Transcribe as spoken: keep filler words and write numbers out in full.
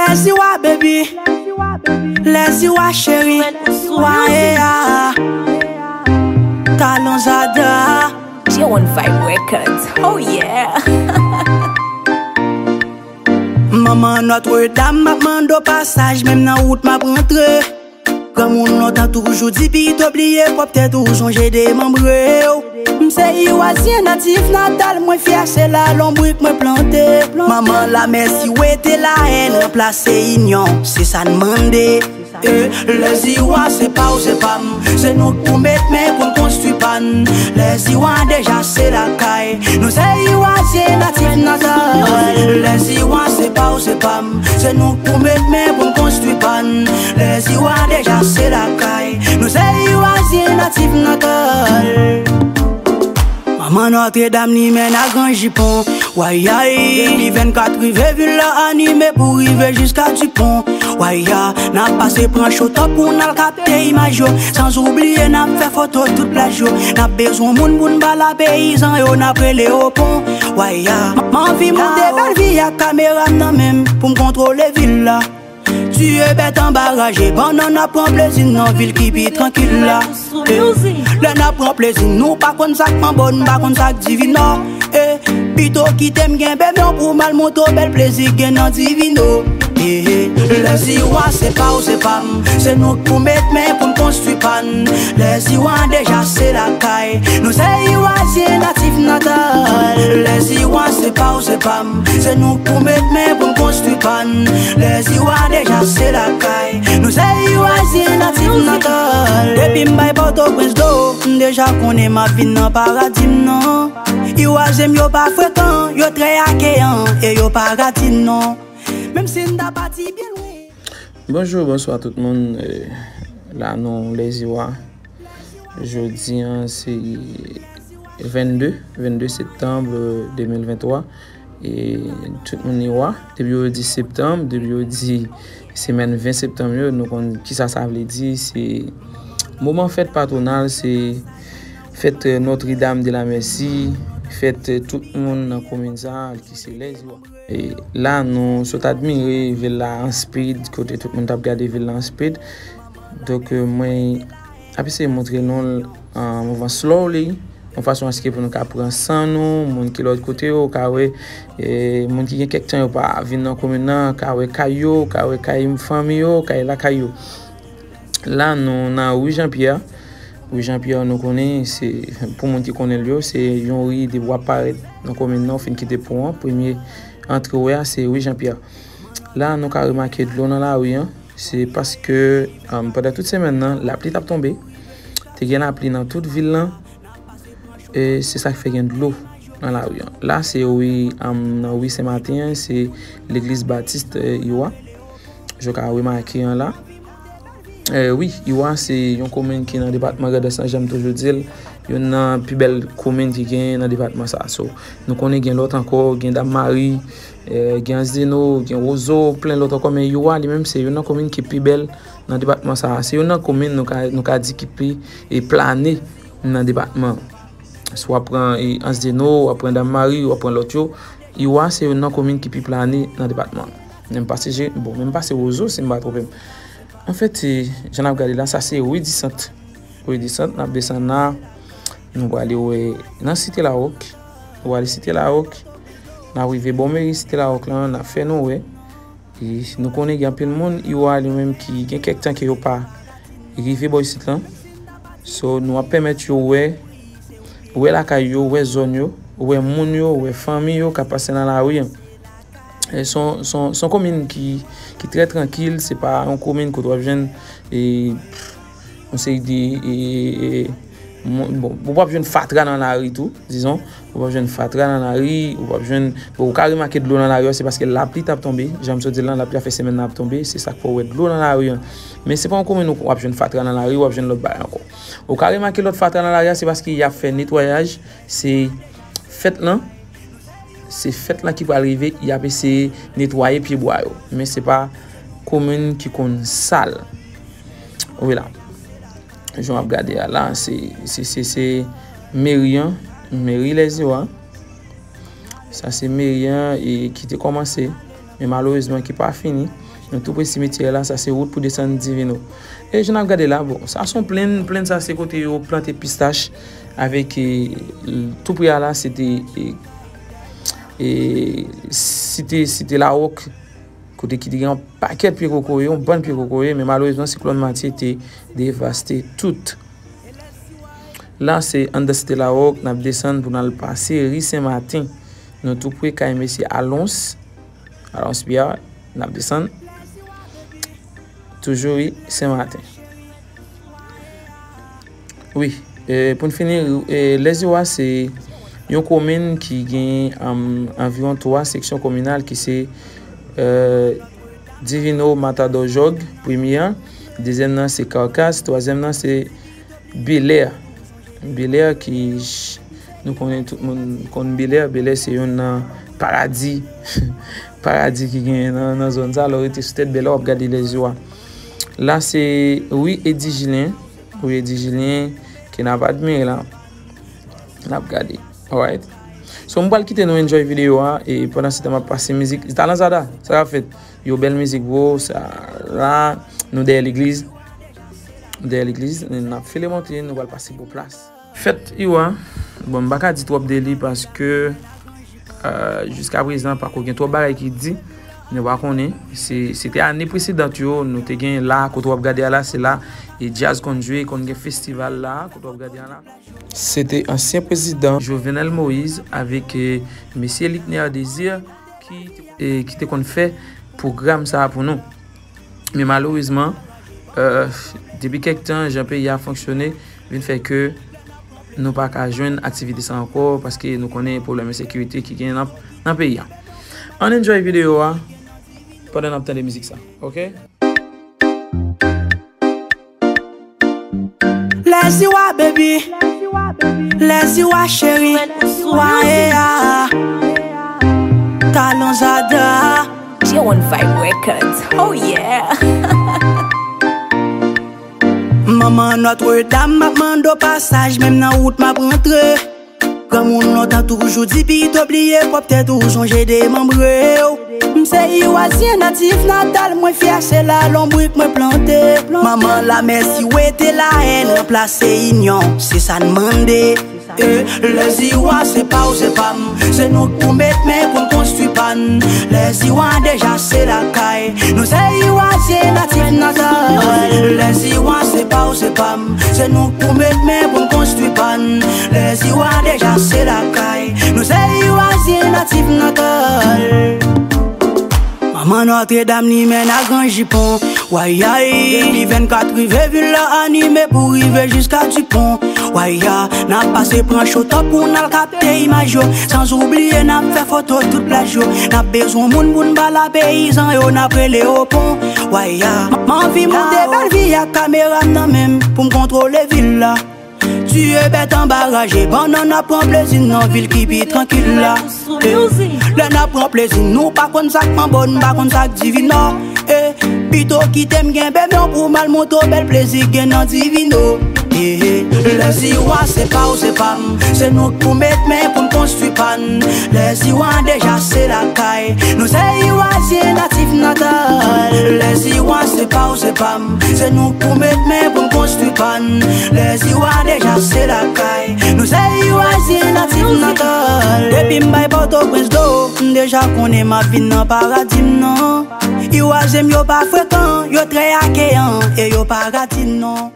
Lèziwa, baby. Lèziwa, cheri. Wa e a. Talon Zada. J one Vibe Records. Oh yeah. Manman Nòtredam, m ap mande w pasaj, menm nan wout m ap rantre. Granmoun lontan toujou di pito bliye pwòpte tou sonje demanbre w. M se Iwazyen natif natal, mwen fyè se lalonbrik mwen plante. Manman lamè si w rete la èn ranplase inyon, se sa n mande. E Lèziwa se pa w se pa m, se nou k pou met men pou n konstwi pa n. Lèziwa deja se lakay nou, se Iwazyen natif natal. Lèziwa se pa w se pa m, se nou k pou met men pou n konstwi pa n. Lèziwa deja se lakay nou, se Iwazyen natif natal. Manman Nòtredam li mennen ak gran jipon. Wayay, depi vennkat rive vil la anime pou rive jiska Dipon. Waya, n ap pase pran cho top pou n al kapte imaj yo. San oubliye n ap fè foto tout plaj yo. N ap bezwen moun pou n ba la peyizan yo, n ap rele opon. Waya, m anvi monte bèl vi ak kamera m nan men m pou m kontwole vil la. Tiye bèt anba raje, pandan n ap pran plezi n nan vil ki pi trankil la. E, lè n ap pran plezi n, nou pa konn sa k manbo, n pa konn sa k divino. E, pito kite m kenbe m yon pou m al montre w bèl plezi k gen nan divino. E, Lèziwa se pa w se pa m, se nou k pou met men pou n konstwi pa n. Lèziwa deja se lakay nou, se Iwazyen natif natal. Lèziwa se pa w se pa m, se nou k pou met men pou n konstwi pa n. Lèziwa deja se lakay nou, se Iwazyen natif natal. Depi m bay Pòtoprens do, m deja konnen m ap vin nan paradi m nan. Iwazyen m yo pa frekan, yo trè akeyan e yo pa rati non. Menm si n ta pati byen lwen. Bonjou, bonswa tout moun. Eh, la nou Lèziwa. Jodi an se vennde, vennde septanm de mil venntwa. E tout moun Iwa, depi yo di septanm, depi yo di semèn ven septanm yo, nou konn kisa sa vle di. Se moman fèt patwonal, se fèt, eh, Notre-Dame de la Merci, fèt, eh, tout moun nan komin sa a ki se Lèziwa. E la nou sot admire vil la an speed, kote tout moun t ap gade vil la an speed. Donk, eh, mwen ap eseye montre nou l an mouvman slowly, yon fason aske pou nou ka pran san nou, moun ki lòt kote yo ka wè, eh, moun ki gen kèk tan yo pa vin nan komin nan ka wè kay yo, ka wè kay fanmi yo, kay lakay yo. La nou nan ri Janpyè. Ri Janpyè nou konnen se, pou moun ki konnen l yo, se yon ri depi w ap parèt nan komin nan, ou fin kite pon an, premye antre w wè a se ri Janpyè. La nou ka remake dlo nan lari an, se paske, um, pandan tout semèn nan, lapli t ap tonbe. Te gen lapli nan tout vil lan. E se sa k fè gen dlo nan lari an. La se ri, um, nan ri Sen Maten an, se legliz Batis, eh, Iwa. Jan w ka remake an la. Eh, wi, Iwa se yon komin ki nan depatman Grandans lan, jan m toujou di l, youn nan pi bèl komin ki genyen nan depatman sa a. So, nou konnen gen lòt ankò, gen Dam Mari, eh, gen Ansdeno, gen Wozo, plen lòt ankò, men Iwa li menm se youn nan komin ki pi bèl nan depatman sa a. Se youn nan komin nou ka, nou ka di ki pi, e, plane nan depatman. Si w ap pran, e, Ansdeno, w ap pran Dam Mari, w ap pran lòt yo, Iwa se youn nan komin ki pi plane nan depatman. Menm pase je, bon, menm pase Wozo, si m pa twonpe m. Anfèt, e, jan n ap gade la, sa se ri Disant. Ri Disant, n ap desann la, nou prale wè nan Site Lawòk. Nou prale Site Lawòk, n ap rive bò meri Site Lawòk lan, n ap fè nou wè. E nou konnen gen anpil moun, Iwa li menm ki gen kèk tan ke yo pa rive bò isit lan. So, nou ap pèmèt yo wè, wè lakay yo, wè zòn yo, wè moun yo, wè fanmi yo k ap pase nan lari an. E se yon, se yon, se yon komin ki, ki trè trankil, se pa yon komin kote w ap jwenn, e, yon seri de, e, e, moun, bon, ou p ap jwenn fatra nan lari tou, dizon, ou p ap jwenn fatra nan lari, ou p ap jwenn, bon, ou ka remake dlo nan lari a, se paske lapli t ap tonbe, jan m sot di l lan, lapli a fè semèn nan ap tonbe, se sa k fè w wè dlo nan lari an. Men se pa yon komin ou w ap jwenn fatra nan lari, w ap jwenn lòt bagay ankò. Ou ka remake lòt fatra nan lari a, se paske y ap fè netwayaj, se fèt lan, se fèt lan ki pral rive, y ap eseye netwaye pyebwa yo. Men se pa komin ki konn sal. Wi la. Jan w ap gade a la, se, se, se, se meri an, meri Lèziwa. Sa se meri an e ki te kòmanse, men malerezman ki pa fini. Nou tou pre simetyè la, sa se wout pou desann Divino. E jan n ap gade la, bon, sa se yon plenn, plenn sa se kote yo plante pistach avèk, e, tou pre a la, se te, e, e, site, site Lawòk, kote ki te gen yon pakèt pye kokoye, yon bann pye kokoye, men malerezman, siklòn Matye te devaste tout. La, se anndan Site Lawòk, n ap desann pou n al pase ri Sen Maten. Nou tou pre kay mesye Alons, Alons Pierre, n ap desann. Toujou ri Sen Maten. Wi, e, pou n fini, e, Lèziwa se yon komin ki gen, um, anviwon twa seksyon kominal ki se, e, Divino, Matadò, Jòg, premye a. Dezyèm nan se Kawkaz, twazyèm nan se Belè. Belè ki ch-, nou konnen tout moun konn Belè. Belè se youn nan paradi, paradi ki genyen nan, nan zòn sa. Lè w rete sou tèt Belè, w ap gade Lèziwa. La se ri Edi Jilyen, ri Edi Jilyen ke n ap admire la. N ap gade. Alright. So, m pral kite nou enjoy videyo a, e pandan se tan m ap pase mizik. Talan Zada, sa k ap fèt? Yo, bèl mizik, bro. Sa la, nou dèyè legliz. Nou dèyè legliz, n ap file monte, nou pral pase bò plas. Fèt Iwa, bon, m pa ka di twòp de li paske, e, jiska prezan, pako gen twòp bagay ki di, nou pa konnen. Se, se te ane presedan yo, nou te gen la, kote w ap gade a la, se la, e djaz konn jwe, konn gen festival la, kote w ap gade a la. Se te ansyen prezidan Jovenel Moïse avèk, e, mesye Luckner Désir ki, e, ki te konn fè pwogram sa a pou nou. Men malerezman, e, depi kèk tan, jan peyi a fonksyone vin fè ke nou pa ka jwenn aktivite sa ankò, paske nou konnen pwoblèm ensekirite ki genyen nan, nan peyi a. Ann enjoy videyo a pandan n ap tande mizik sa, oke? Lèziwa, baby. Lèziwa, cheri. Wa, e, a. Talan Zada. J one Vibe Records. Oh yeah. Manman Nòtredam, m ap mande w pasaj, menm nan wout m ap rantre. Granmoun lontan toujou di pito bliye pwòp tèt ou, sonje demanbre w. M se Iwazyen natif natal, mwen fyè se la lonbrik mwen plante. Manman lamè si wete lahèn, ranplase inyon, se sa n mande. E, Lèziwa se pa w, se pa m, se nou k pou met men pou n konstwi pa n. Lèziwa deja se lakay, nou se Iwazyen natif natal. Lèziwa se pa w, se pa m, se nou k pou met men pou n konstwi pa n. Lèziwa deja se lakay, nou se Iwazyen natif natal. Manman Nòtredam li men nan gran jipon. Wayay, depi vennkat rive vil la anime pou rive jiska Dipon. Waya, n ap pase pran chotòp pou n al kapte imaj yo. San oubliye n ap fè foto tout plaj yo. N ap bezwen moun pou n ba la peyizan yo, n ap rele opon. Waya, m anvi monte bèl vi ak kamera m nan men m pou m kontwole vil la. Tiye bèt anba raje, bannann ap pran plezi nan vil ki pi trankil la. Eh, lè n ap pran plezi, nou pa konn sa k manbo, n pa konn sa k divino. Eh, pito kite m kenbe m yon pou m al montre w bèl plezi k gen nan divino. Eh, Lèziwa se pa w, se pa m, se nou k pou met men pou n konstwi pa n. Lèziwa deja se lakay, nou se Iwazyen natif natal. Lèziwa se pa w, se pa m, se nou k pou met men pou n konstwi pa n. Lèziwa deja se lakay, nou se Iwazyen natif natal. Depi m bay Pòtoprens do, m deja konnen m ap vin nan paradi m nan. Iwazyen m yo pa frekan, yo trè akeyan, e yo pa radi non.